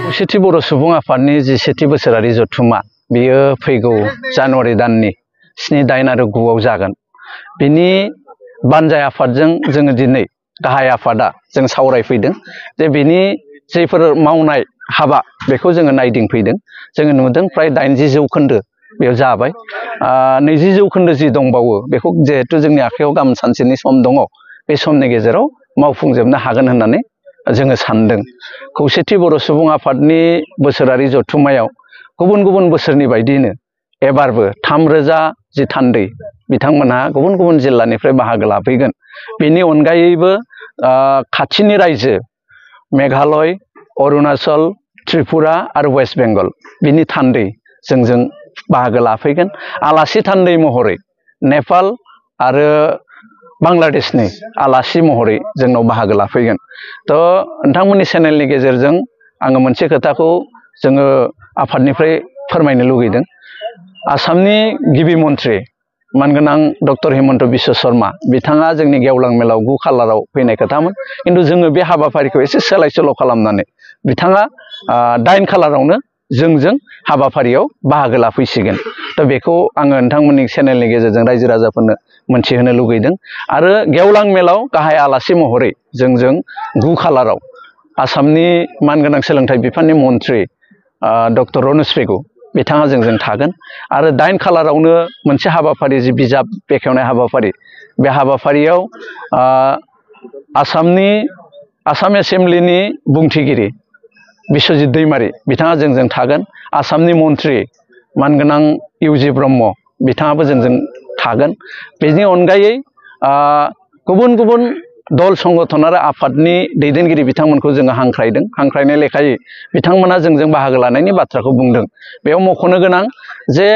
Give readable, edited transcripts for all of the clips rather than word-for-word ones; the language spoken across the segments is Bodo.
खौसेथि बर' सुबुं आफादनि जि सेथि बोसोरारि जथुम्मा बेयो फैगौ जानुवारि दाननि 7, 8 आरो 9 आव जागोन। बिनि बानजाय आफादजों जोङो दिनै गाहाय आफादा जों सावरायफैदों जे बिनि जायफोर मावनाय हाबा बेखौ जोङो नायदिंफैदों। जोङो नुदों फ्राय 80 जौखोन्दो बेयाव जाबाय। 20 जौखोन्दो जि दंबावो बेखौ जिहेतु जोंनि आखायाव गाबोन सानसेनि सम दङ, बे समनि गेजेराव मावफुंजोबनो हागोन होननानै जोङो सानदों। खौसेथि बर' सुबुं आफादनि बोसोरारि जथुम्मायाव गुबुन गुबुन बोसोरनि बायदियैनो एबारबो 3000 जि थान्दै बिथांमोनहा गुबुन गुबुन जिल्लानिफ्राय बाहागो लाफैगोन। बेनि अनगायैबो खाथिनि रायजो मेघालय, अरुणाचल, त्रिपुरा आरो वेस्ट बेंगल बिनि थान्दै जों बाहागो लाफैगोन। आलासि थान्दै महरै नेपाल आरो बांलादेशनि आलासि महरै जोंनाव बाहागो लाफैगोन। नोंथांमोननि चेनेलनि गेजेरजों आङो मोनसे खोथाखौ जोङो आफादनिफ्राय फोरमायनो लुगैदों। आसामनि गिबि मन्थ्रि मानगोनां डक्टर हिमन्त बिश्व शर्मा बिथाङा जोंनि गेवलां मेलाव 9 खालाराव फैनाय खोथामोन, खिन्थु जोङो बे हाबाफारिखौ एसे सोलाय सोल' खालामनानै बिथाङा 8 खालारावनो जोंजों हाबाफारियाव बाहागो लाफैसिगोन। बेखौ आङो नोंथांमोननि चेनेलनि गेजेरजों रायजो राजाफोरनो मोनथिहोनो लुगैदों। आरो गेवलां मेलाव गाहाय आलासि महरै जोंजों 9 खालाराव आसामनि मानगोनां सोलोंथाइ बिफाननि मन्थ्रि डक्टर रनज पेगु बिथाङा जोंजों थागोन। आरो 8 खालारावनो मोनसे हाबाफारि जि बिजाब बेखेवनाय हाबाफारि, बे हाबाफारियाव आसाम एसेम्ब्लिनि बुंथिगिरि बिश्वजित दैमारी बिथाङा जोंजों थागोन। आसामनि मन्थ्रि मानगोनां इउजि ब्रह्म बिथाङाबो जोंजों थागोन। बेनि अनगायै गुबुन गुबुन दल संगठन आरो आफादनि दैदेनगिरि बिथांमोनखौ जोङो हांख्रायदों। हांख्रायनाय लेखायै बिथांमोना जोंजों बाहागो लानायनि बाथ्राखौ बुंदों। बेयाव मख'नो गोनां जे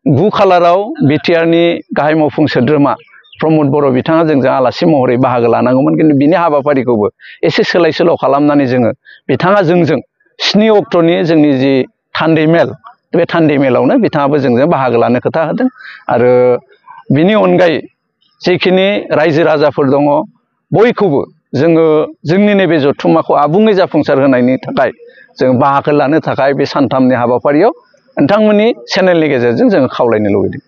9 खालाराव बिटिआरनि गाहाय मावफुं सोद्रोमा प्रमद बर' बिथाङा जोंजों आलासि महरै बाहागो लानांगौमोन, खिन्थु बिनि हाबाफारिखौबो एसे सोलाय सोल' खालामनानै बिथाङा जोंजों 7 अक्ट'नि जोंनि जि थान्दै मेल, बे थान्दै मेलावनो बिथाङाबो जोंजों बाहागो लानो खोथा होदों। आरो बिनि अनगायै जिखिनि रायजो राजाफोर दङ बयखौबो जोङो जोंनि नैबे जथुम्माखौ आबुङै जाफुंसार होनायनि थाखाय जों बाहागो लानो थाखाय बे सानथामनि हाबाफारियाव नोंथांमोननि चेनेलनि गेजेरजों जोङो खावलायनो लुबैदों।